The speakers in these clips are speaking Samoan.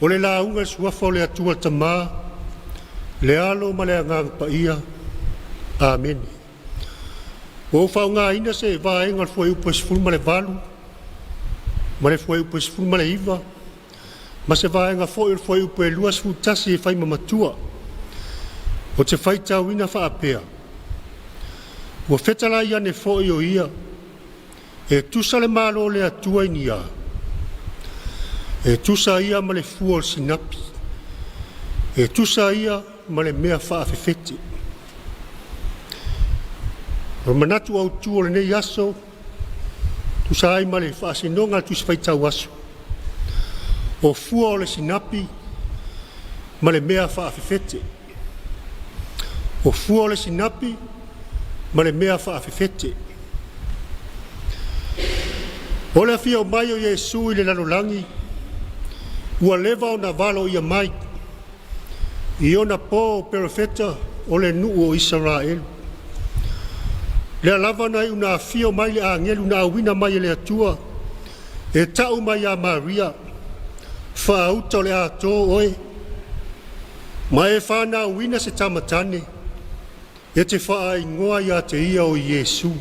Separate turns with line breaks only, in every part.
O le lauga i le Suafa o le Atua le Tama, le Alo ma le Agaga Paia. Amene. Ua ou faaaogaina se vaega o le fuaiupu e 18 ma le fuaiupu e 19 ma se vaega foi o le fuaiupu e 21 e fai ma matua. Ou te faitauina faapea: Ua fetalai ane foi o ia, e tusa le Malo o le Atua i ni a? E tusa ia ma le fua o le sinapi, e tusa ia ma le mea faafefete. O le manatu autu o lenei aso, e tusa ai ma le faasinoga a le Tusi Faitau Aso, o fua o le sinapi ma le mea faafefete. O fua o le sinapi ma le mea faafefete. O le afio mai o Iesu i le lalolagi, ua leva ona valoia mai i ona po perofeta o le nuu o Isaraelu. Lea lava na iu ina afio mai le agelu na auina mai e le Atua e tau mai ia Maria, “Faauta o le Ato oe, ma e fanauina se tama tane, e te faaigoa ia te ia o Iesu.”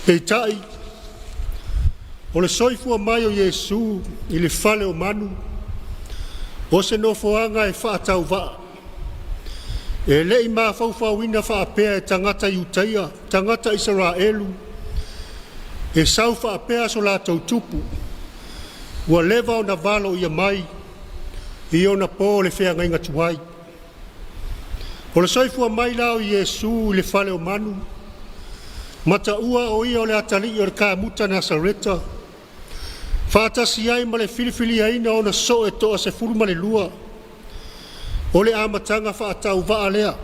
Peitai, o le soifua mai o Iesu i le fale o manu, o se nofoaga e faatauvaa, e le i mafaufauina faapea e tagata Iutaia, tagata Isaraelu e sau faapea so latou tupu, ua leva ona valoia mai i ona po le feagaiga tuai. O le soifua mai la o Iesu i le fale o manu, ma taua o ia o le atalii o le kamuta Nasareta, faatasi ai ma le filifiliaina o ona soo e toa 12, o le amataga faatauvaa lea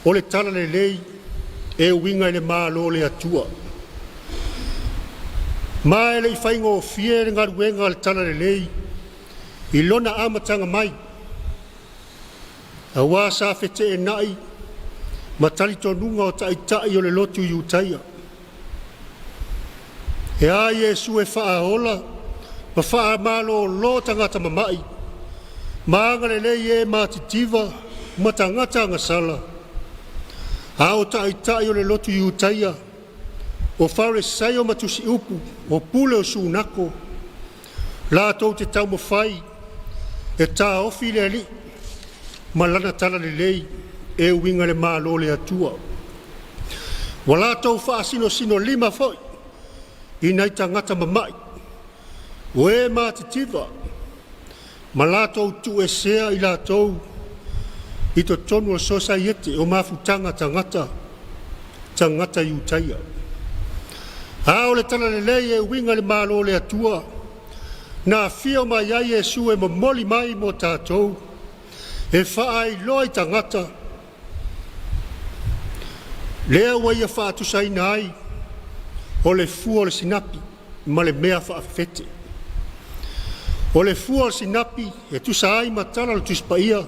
o le talalelei e uiga i le Malo o le Atua. Ma e le i faigofie le galuega a le talalelei i lona amataga mai, aua sa feteenai ma talitonuga o taitai o le lotu Iutaia. E a Iesu e faaola ma faamalolo tagata mamai, ma agalelei i e matitiva ma tagata agasala, a o taitai o le lotu Iutaia, o Farisai ma tusiupu, o pule o sunato, latou te taumafai e taofi le Alii ma lana talalelei e uiga i le Malo o le Atua. Ua latou faasinosinolima foi i nai tagata mamai, o e matitiva ma latou tuuesea i latou i totonu o le sosaiete o mafutaga a tagata Iutaia. A o le talalelei e uiga i le Malo o le Atua na afio mai ai Iesu e momoli mai mo tatou, e faailoa i tagata lea ua ia faatusaina ai o le fua o le sinapi ma le mea faafefete. O le fua o le sinapi e tusa ai ma tala o le Tusi Paia,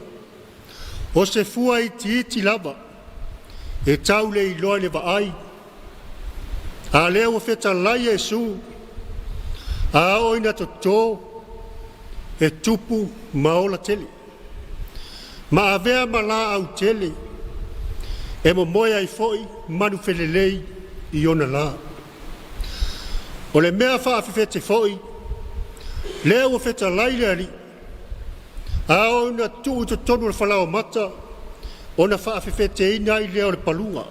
o se fua itiiti lava e tau le iloa i le vaai, a lea ua fetalai Iesu, a oo ina toto e tupu ma ola tele, ma avea ma laau tele e momoe ai foi manufelelei i ona la. O le mea faafefete foi, lea ua fetalai le Alii, a oo ina tuu i totonu o le falaoamata, ona faafefeteina ai lea o le paluga.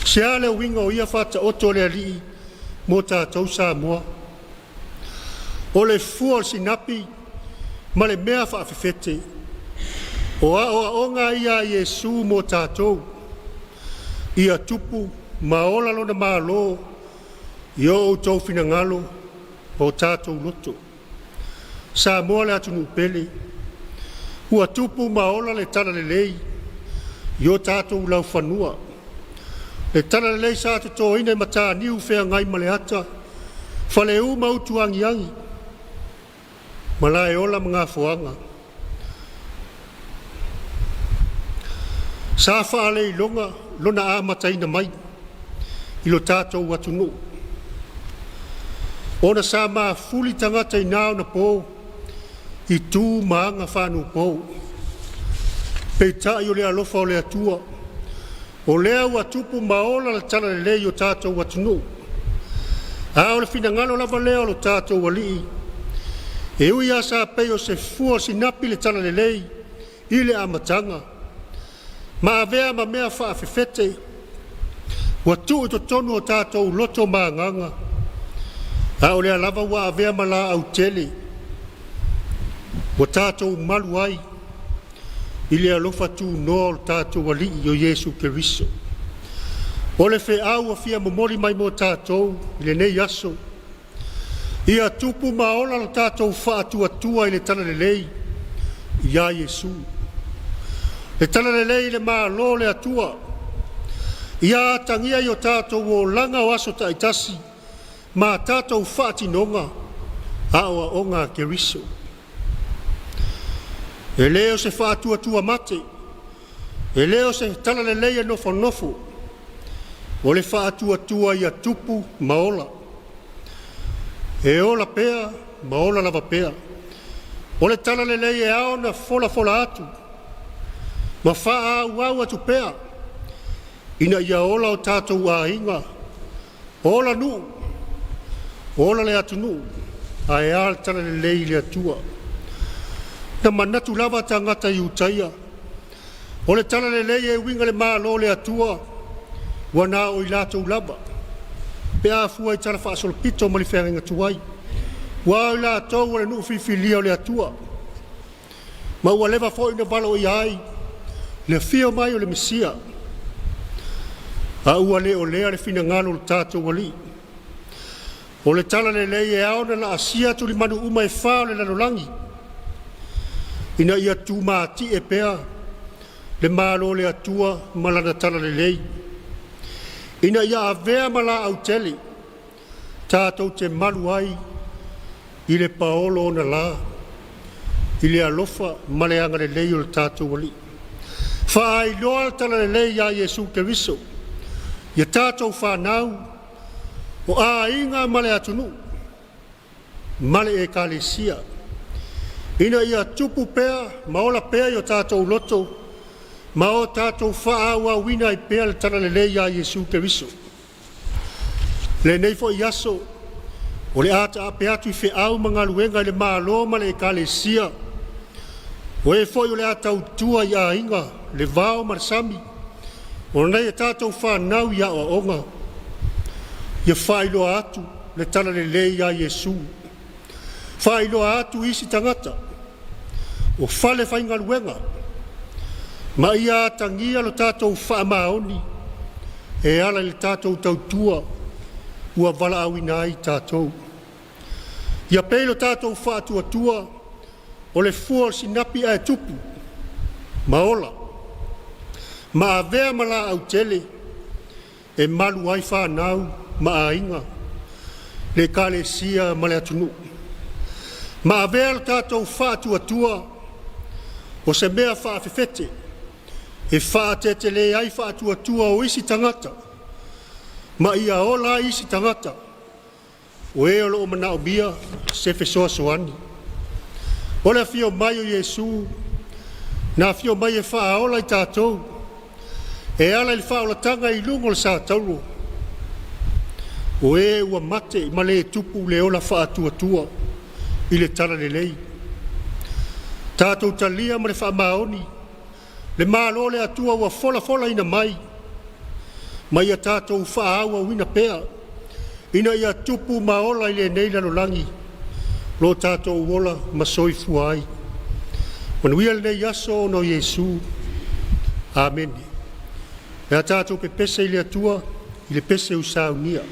Se a le uiga o ia faataoto a le Alii mo tatou Samoa? O le fua o le sinapi ma le mea faafefete, o aoaoga ia a Iesu mo tatou, ia tupu ma ola lona Malo i o outou finagalo ma o tatou loto. Samoa le atunuu pele, ua tupu ma ola le talalelei i o tatou laufanua, le talalelei sa totoina i Mataniu Feagaimaleata, Faleu ma Utuagiagi, Malaeola ma Gafoaga. Sa faaleiloga lona amataina mai i lo tatou atunuu. Ona sa mafuli tagata i na ona po i tu ma aga faanuupo. Peitai o le alofa o le Atua, o lea ua tupu ma ola le talalelei i o tatou atunuu. A o le finagalo lava lea o lo tatou Alii, e ui lava sa pei o se fua o sinapi le talalelei i le amataga ma avea ma mea faafefete, ua tuu i totonu o tatou loto ma agaga, a o lea lava ua avea ma laau tele ua tatou malu ai i le alofa tunoa o le tatou Alii o Iesu Keriso. O le feau ua fia momoli mai mo tatou i lenei aso, ia tupu ma ola lo tatou faatuatua i le talalelei ia Iesu, le talalelei i le Malo o le Atua. Ia atagia i o tatou olaga o aso taitasi ma a tatou faatinoga aoaoga a Keriso. E le o se faatuatua mate, e le o se talalelei e nofonofo, o le faatuatua ia tupu ma ola, e ola pea ma ola lava pea. O le talalelei e ao ona folafola atu ma faaauau atu pea ina ia ola o tatou aiga, ola nuu, ola le atunuu, ae a le talalelei i le Atua. Na manatu lava tagata Iutaia o le talalelei e uiga i le Malo o le Atua ua na o i latou lava, pe a fua i talafaasolopito ma le feagaiga tuai, ua o i latou o le nuu filifilia o le Atua, ma ua leva foi ona valoia ai le afio mai o le Mesia. A ua le o lea le finagalo o le tatou Alii. O le talalelei e ao ona laasia tulimanu uma e fa o le lalolagi ina ia tumatie pea le Malo o le Atua ma Lana talalelei, ina ia avea ma laau tele tatou te malu ai i le paolo ona la i le alofa ma le agalelei o le tatou Alii. Faailoa le talalelei ia Iesu Keriso i a tatou fanau, o aiga ma le atunuu ma le Ekalesia, ina ia tupu pea ma ola pea i o tatou loto ma o tatou faaauauina ai pea le talalelei ia Iesu Keriso. I lenei foi aso o le a taape atu i feau ma galuega i le Malo ma le Ekalesia, o e foi o le a tautua i aiga, le vao ma le sami, o nai a tatou fanau i aoaoga, ia faailoa atu le talalelei ia Iesu, faailoa atu i isi tagata o falefaigaluega, ma ia atagia lo tatou faamaoni e ala i le tatou tautua ua valaauina ai tatou. Ia pei lo tatou faatuatua o le fua o le sinapi ae tupu ma ola ma avea ma laau tele e malu ai fanau ma aiga, le Ekalesia ma le atunuu. Ma avea lo tatou faatuatua o se mea faafefete e faatetele ai faatuatua o isi tagata ma ia ola ai isi tagata o e o lo o manaomia se fesoasoani. O le afio mai o Iesu, na afio mai e faaola i tatou e ala i le faaolataga i luga o le satauro, o e ua mate ma le tupu le ola faatuatua i le talalelei. Tatou talia ma le faamaoni le Malo o le Atua ua folafolaina mai, ma ia tatou faaauauina pea ina ia tupu ma ola i lenei lalolagi lo tatou ola ma soifua ai. Manuia lenei aso ona o Iesu. Amene. Pe a tatou pepese i le Atua i le pese ua saunia.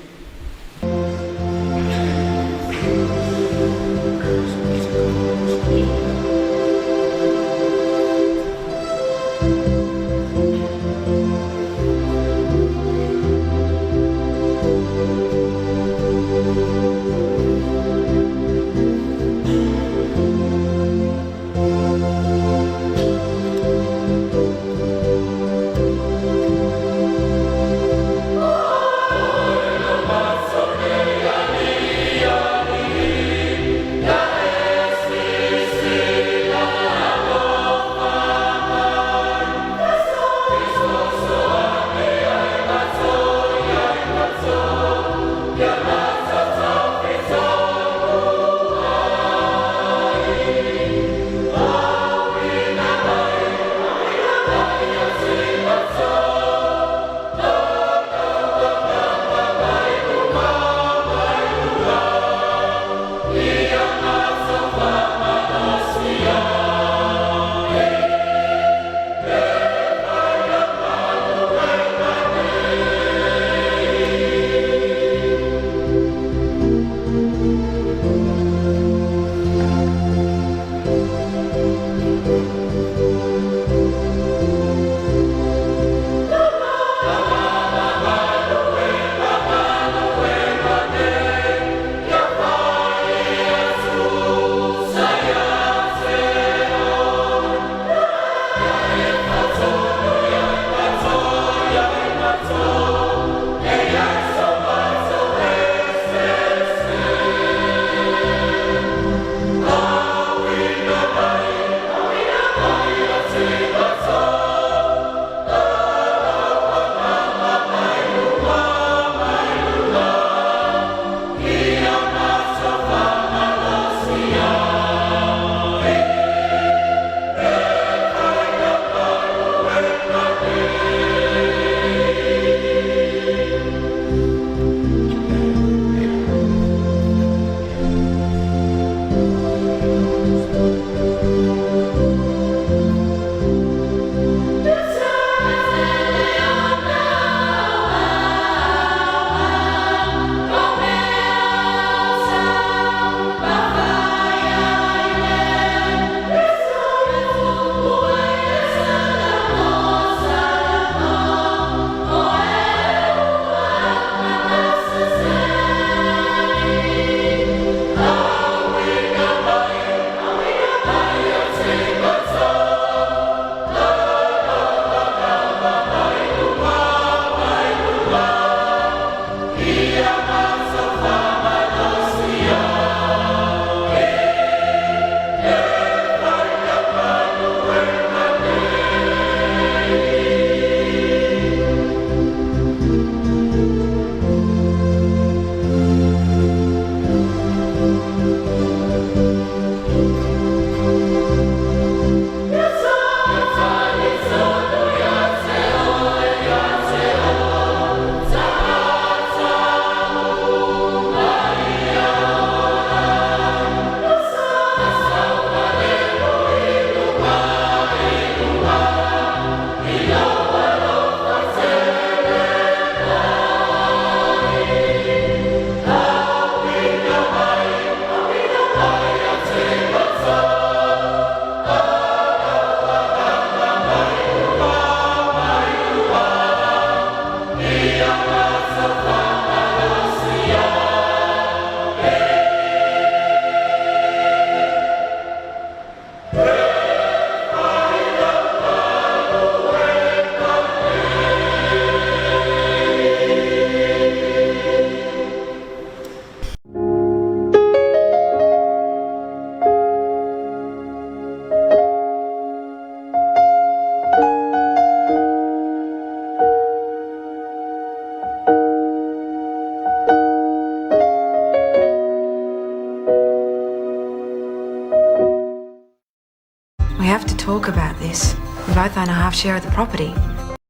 talk about this. We both own a half share of the property.